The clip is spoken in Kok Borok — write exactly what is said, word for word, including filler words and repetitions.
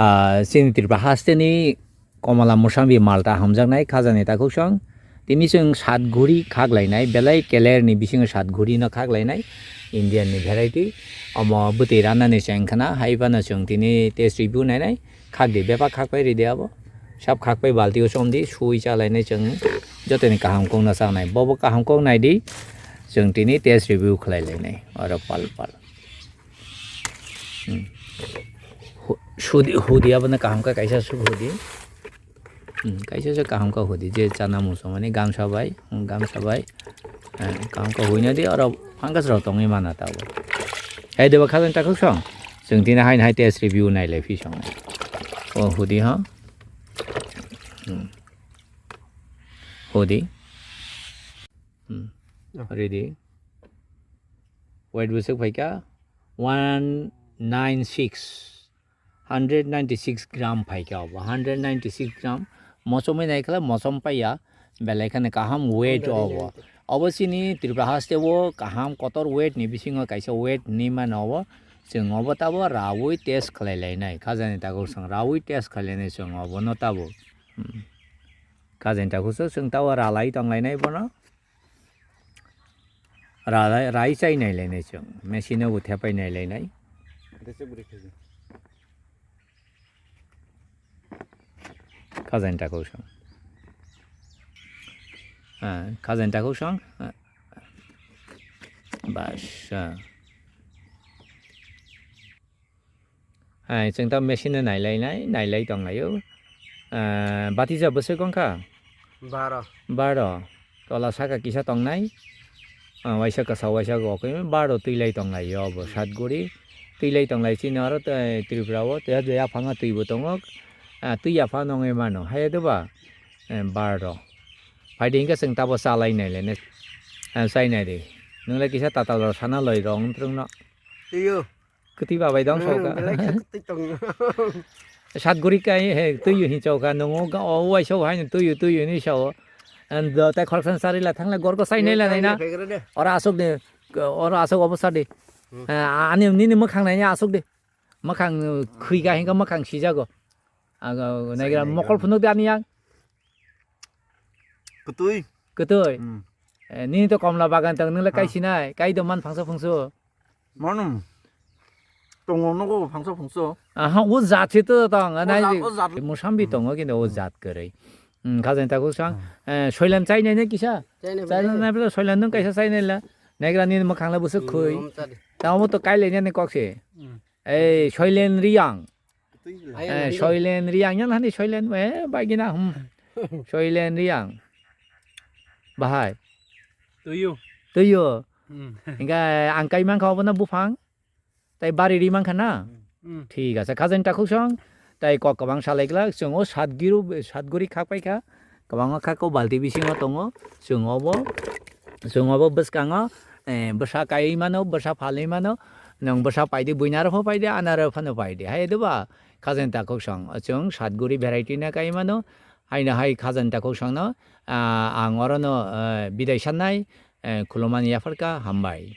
Ah, chini Tripura hasteni Komala Musambi Malta hamjaknai khajani takhuk song. Tini chwng Satguri khaklainai, belai kelerni bisingo Satguri no khaklainai. Indian ni variety. Omo bwtwi ranani chwng khna, hai phano chwng tini taste review nainai. Khakdi, bebak khakpai ridi abo. Sab khakpai balti o somdi, sui chalainai chwng jotoni kaham kok no chanai. Bobo kaham kok naidi, chwng tini taste review khlai lainai. Oro pal pal. Hmm. Hu-, sudi, hudi abono kaham khe kaisa suk hudi. Hmm, kaisa se kaham khe hudi je chana muchungmani gamsa bai, hmm, gamsa bai. Eh, kaham khe huina di oro fungus rok tongwi mana tabuk. Hai deba khajani takhuk song. Chwng tini haino hai test review nai lai phi song. O hudi ha. Hmm. Hudi. Hmm. Oh. Ready. Weight bwswk phaikha one nine six, hundred ninety six gram phaikha obo, hundred ninety six gram. Mochomwi naikhe mochom paiya, belai kheno kaham weight obo. Obo chini Tripura haste o kaham kotor weight ni bisingo kaisa weight hinwi mano obo. Chwng obo tabo raui test khlai lainai, khajani takhuk song raui test khlai lainai chwng obono tabo. Hmm. Khajani takhuk song chwng tabo ralai tong lainai bono. Rai, rai chai nai lainai chwng, machine o bo thepai nai lainai. Khajani takhuk song. Ah, khajani takhuk song. Ah. Bas, ah. Hai, chwng ta machine no nailai nai, nailai tong laio. Ah, batija bwswk wngkha? Baro. Baro. Tola saka kisa tongnai. Ah, waisa kwsa, waisa kokoi baro twilai tong laio obo Satguri. Twilai tong lai chini oro tei Tripura o tei yaphanga twi bo tongo. Ah, twi yaphang nongwi mano. Hai doba? Eh, baro. Phaidi hingke chwng tabo chalai nai le ne. Ah, chai nai di. Nwngle kisa tatal rok sana loi rong wng twrwng no. Twiyo. Kwtwi babai dong Hmm, soka. Belai khe kwtwi tongo. Satguri kai he twiyo hin soka nungo ga o waisa o haino twiyo twiyo hinwi sao. And, uh, tai khoroksa sari la thangle gorko sai nai la nai na. Oro asuk de, oro asuk obo sadi. Hmm. Ah, ani nini mwkhang nai asuk de. Mwkhang, uh, khwi ga hinga mwkhang sijago. Aga naigra mokol phunuk de ani yang. Kwtwi. Kwtwi. Hmm. Eh, nini to komla bagan tong, nwngle kai Ah. sinai, kai do man phangsa phungsu. Mano. Tongo nogo phangsa phungsu. Aha, o jat se to tong, O nai jat, o jat. Musambi Hmm. tongo kintu o Hmm. jat kwrwi. Hmm, khajani takhuk song, Hmm. eh, soilan chai nai ne kisa? Chai nai Chai bole. nai bole soilan nung kaisa chai nai la. Naigra nini mwkhang la bwswk Hmm, khwi. Om chadi. Tamo to kai lai nani kok se. Hmm. Ei, soilen riyang. Twi la. Ai, Eh, nai. Soilen riyang yang hani soilen, eh, bagina, hmm. Soilen riyang. Bahai. Tuyu. Tuyu. Hmm. Hingke ang kai mankha obono buphang. Tai bari ri mankha na? Hmm. Thik ase, khajani takhuk song. Tai kok kwbang salai glak, chwng o Satgiru, Satguri khak paikha. Kwbangma kha ko balti bisingo tongo. Chwng obo, chwng obo bwskango, eh, bwsa kaiwi mano, bwsa phalwi mano. Nwng bwsa paidi, buini aro pho paidi, ani aro phano paidi. Hai doba, khajani takhuk song. Chwng Satguri variety no kai mano. Haino hai khajani takhuk songno, ah, ang orono, eh, bidai sannai, eh, khulumani yapharkha, hambai.